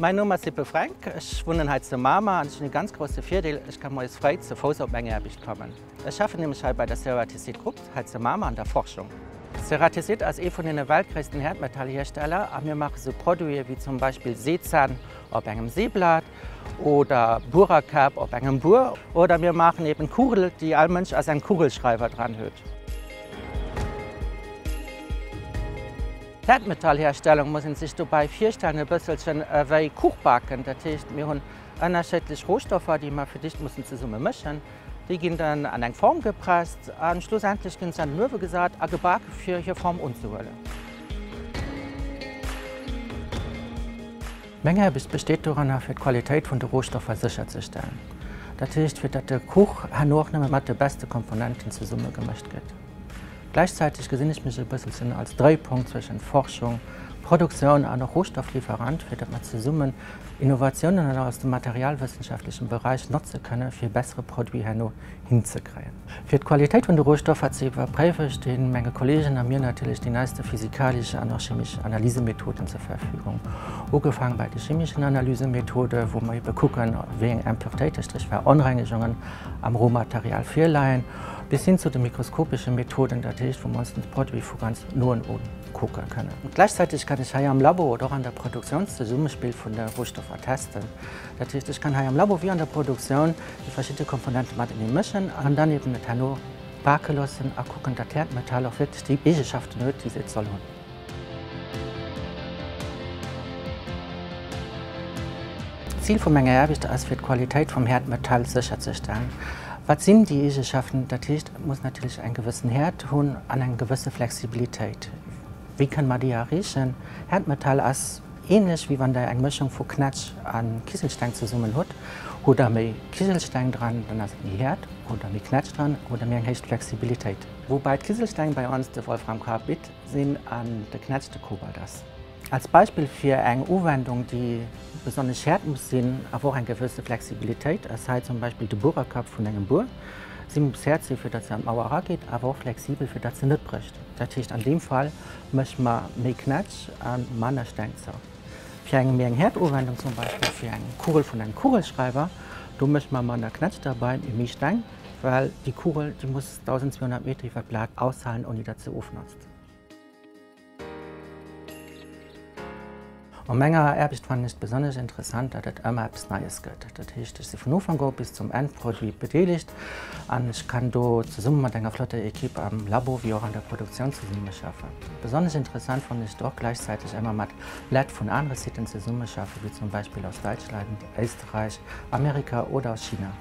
Mäin Numm ass Sippe Frenk, ech wunnen hei zu Mamer an ech hunn e ganz grousse Virdeel, ech ka moies fréi ze Fouss op meng Aarbecht kommen. Ech schaffen nämlech hei bei der Ceratizit Group hei zu Mamer an der Forschung. Ceratizit ass ee vun deene weltgréissten Häerdmetallhiersteller a mir maache sou Produite wéi zum Beispill Seezänn op engem Seeblat oder Buererkäpp op engem Buer oder mir maachen eben d'Kugel, déi all Mënsch a sengem Kugelschreiwer dran huet. D'Häerdmetallherstellung muss een sech dobäi virstellen e bësselchen ewéi Kuch baken. Dat heescht, mir hunn ënnerschiddlech Rohstoffer, déi mer fir d'éischt mussen zesumme mëschen. Déi ginn dann an eng Form gepresst a schlussendlech ginn se an den Uewe gesat a gebak fir hir Form unzehuelen. Meng Aarbecht besteet doranner fir d'Qualitéit vun de Rohstoffer sécherzestellen. Dat heescht fir datt de Kuch herno och nëmme mat de beste Komponenten zesummegemëscht gëtt. Gläichzäiteg gesinn ech mech e bësselchen als Dréipunkt zwëschen Forschung, Produktioun an och Rohstofflieferant, fir datt mer zesummen Innovatiounen aus dem materialwëssenschaftlechen Beräich notze kënne fir e bessere Produit herno hinzekréien. Fir d'Qualitéit vun de Rohstoffer ze iwwerpréiwe sti menge Kolleegen a mir natierlech déi neiste physikalesch an och chemesch Analysemethoden zur Verfügung. Ugefaang bei de chemeschen Analysemethode wou mer ebe kucken, wéi eng Impuretéite, Strich Veronrengegungen am Rohmaterial virleien, bis hin zu de mikroskopesche Methoden, dat heescht wou mer ons den Produit vu ganz noen ukucke kënnen. Gläichzäiteg kann ech hei am Labo oder och an der Produktioun d'Zesummespill vun de Rohstoffer testen. Dat heescht, ech kann hei am Labo wéi an der Produktioun déi verschidde Komponente matenee mëschen an dann eben et herno bake loossen a kucken, datt d'Häerdmetall och wierklech déi Eegeschaften huet, déi se et soll hunn. D'Zil vu menger Aarbecht ass fir d'Qualitéit vum Häerdmetall sécherzestellen. Wat sinn déi Eegeschaften? Dat heescht, et muss natierlech eng gewëssen Häert hunn an eng gewësse Flexibilitéit. Wéi kënne mer déi erreechen? Häerdmetall ass ähnlech wéi wann der eng Mëschung vu Knätsch a Kiselsteng zesummen hutt. Hutt der méi Kiselsteng dran, dann ass et méi häert, hutt der méi Knätsch dran, hutt der méi eng héich Flexibilitéit. Woubäi d'Kiselsteng bei ons de Wolframkarbid sinn an de Knätsch de Kobalt ass. Als Beispill fir eng Uwendung, déi besonnesch häert muss sinn, awer och eng gewësse Flexibilitéit, ass hei zum Beispill de Buererkapp vun engem Buer. Si muss häert sinn, fir datt se an d'Mauer erageet, awer och flexibel, fir datt se net brécht. Dat heescht, an deem Fall mécht mer méi Knätsch a manner Steng zou. Fir eng méi eng häert Uwendung, zum Beispill fir eng Kugel vun engem Kugelschreiwer, do mécht mer manner Knätsch derbei, mee méi Steng, well déi Kugel, déi muss 1.200 Meter iwwer d'Blat aushalen, ouni datt se ofnotzt. A menger Aarbecht fannen ech et besonnesch interessant, datt et ëmmer eppes Neies gëtt. Dat heescht, ech si vun Ufank u bis zum Endproduit bedeelegt an ech kann do zesumme mat enger flotter Equipe am Labo wéi och an der Produktioun zesummeschaffen. Besonnesch interessant fannen ech et och gläichzäiteg ëmmer mat Leit vun anere Siten zesummeschaffen, wéi zum Beispill aus Däitschland, Éisterräich, Amerika oder aus China.